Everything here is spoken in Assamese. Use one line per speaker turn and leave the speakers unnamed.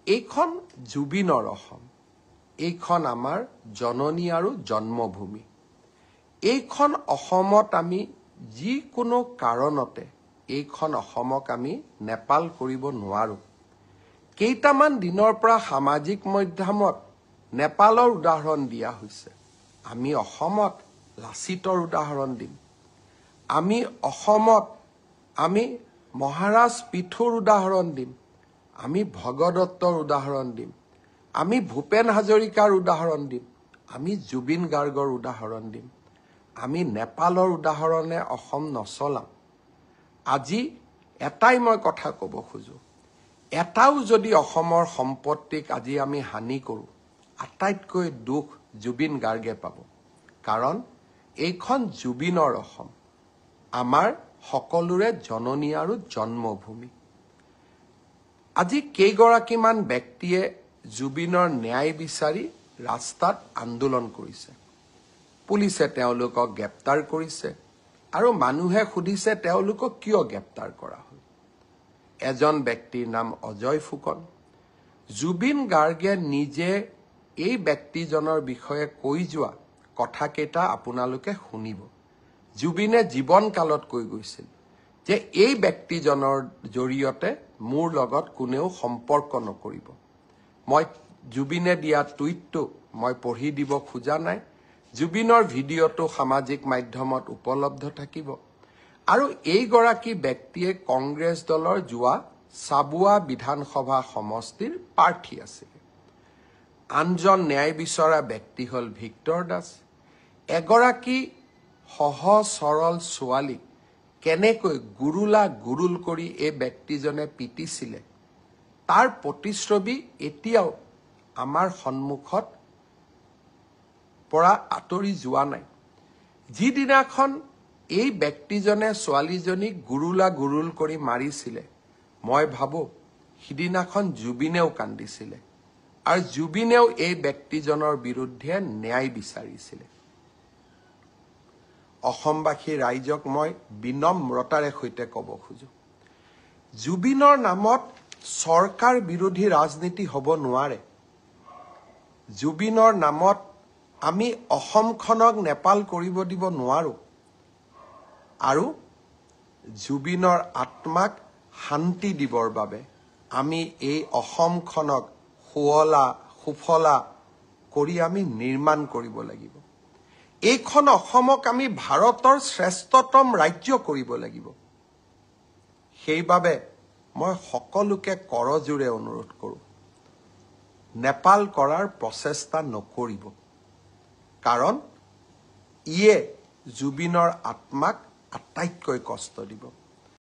এইখন জুবিনৰ অসম, এইখন আমাৰ জননী আৰু জন্মভূমি। এইখন অসমত আমি যিকোনো কাৰণতে এইখন অসমক আমি নেপাল কৰিব নোৱাৰোঁ। কেইটামান দিনৰ পৰা সামাজিক মাধ্যমত নেপালৰ উদাহৰণ দিয়া হৈছে। আমি অসমত লাচিতৰ উদাহৰণ দিম, আমি অসমত আমি মহাৰাজ পিথুৰ উদাহৰণ দিম, আমি ভগদত্তৰ উদাহৰণ দিম, আমি ভূপেন হাজৰিকাৰ উদাহৰণ দিম, আমি জুবিন গাৰ্গৰ উদাহৰণ দিম। আমি নেপালৰ উদাহৰণে অসম নচলাম। আজি এটাই মই কথা ক'ব খোজোঁ, এটাও যদি অসমৰ সম্পত্তিক আজি আমি হানি কৰোঁ, আটাইতকৈ দুখ জুবিন গাৰ্গে পাব। কাৰণ এইখন জুবিনৰ অসম, আমাৰ সকলোৰে জননী আৰু জন্মভূমি। আজি কেইগৰাকীমান ব্যক্তিয়ে জুবিনৰ ন্যায় বিচাৰি ৰাস্তাত আন্দোলন কৰিছে, পুলিচে তেওঁলোকক গ্ৰেপ্তাৰ কৰিছে আৰু মানুহে সুধিছে তেওঁলোকক কিয় গ্ৰেপ্তাৰ কৰা হ'ল। এজন ব্যক্তিৰ নাম অজয় ফুকন। জুবিন গাৰ্গে নিজে এই ব্যক্তিজনৰ বিষয়ে কৈ যোৱা কথাকেইটা আপোনালোকে শুনিব। জুবিনে জীৱনকালত কৈ গৈছিল যে এই ব্যক্তিজনৰ জৰিয়তে মোৰ লগত কোনেও সম্পৰ্ক নকৰিব। মই জুবিনে দিয়া টুইটটো মই পঢ়ি দিব খোজা নাই। জুবিনৰ ভিডিঅ'টো সামাজিক মাধ্যমত উপলব্ধ থাকিব। আৰু এইগৰাকী ব্যক্তিয়ে কংগ্ৰেছ দলৰ যোৱা চাবুৱা বিধানসভা সমষ্টিৰ প্ৰাৰ্থী আছিলে। আনজন ন্যায় বিচৰা ব্যক্তি হ'ল ভিক্টৰ দাস। এগৰাকী সহজ সৰল ছোৱালীক কেনেকৈ গুৰুলা গুৰুল কৰি এই ব্যক্তিজনে পিটিছিলে, তাৰ প্ৰতিচ্ছবি এতিয়াও আমাৰ সন্মুখত পৰা আঁতৰি যোৱা নাই। যিদিনাখন এই ব্যক্তিজনে ছোৱালীজনীক গুৰুলা গুৰুল কৰি মাৰিছিলে, মই ভাবোঁ সিদিনাখন জুবিনেও কান্দিছিলে আৰু জুবিনেও এই ব্যক্তিজনৰ বিৰুদ্ধে ন্যায় বিচাৰিছিলে। অসমবাসী ৰাইজক মই বিনম্ৰতাৰে সৈতে ক'ব খোজোঁ, জুবিনৰ নামত চৰকাৰ বিৰোধী ৰাজনীতি হ'ব নোৱাৰে। জুবিনৰ নামত আমি অসমখনক নেপাল কৰিব দিব নোৱাৰোঁ আৰু জুবিনৰ আত্মাক শান্তি দিবৰ বাবে আমি এই অসমখনক সুৱলা সুফলা কৰি আমি নিৰ্মাণ কৰিব লাগিব। এইখন অসমক আমি ভাৰতৰ শ্ৰেষ্ঠতম ৰাজ্য কৰিব লাগিব। সেইবাবে মই সকলোকে কৰজোৰে অনুৰোধ কৰোঁ, নেপাল কৰাৰ প্ৰচেষ্টা নকৰিব। কাৰণ ইয়ে জুবিনৰ আত্মাক আটাইতকৈ কষ্ট দিব।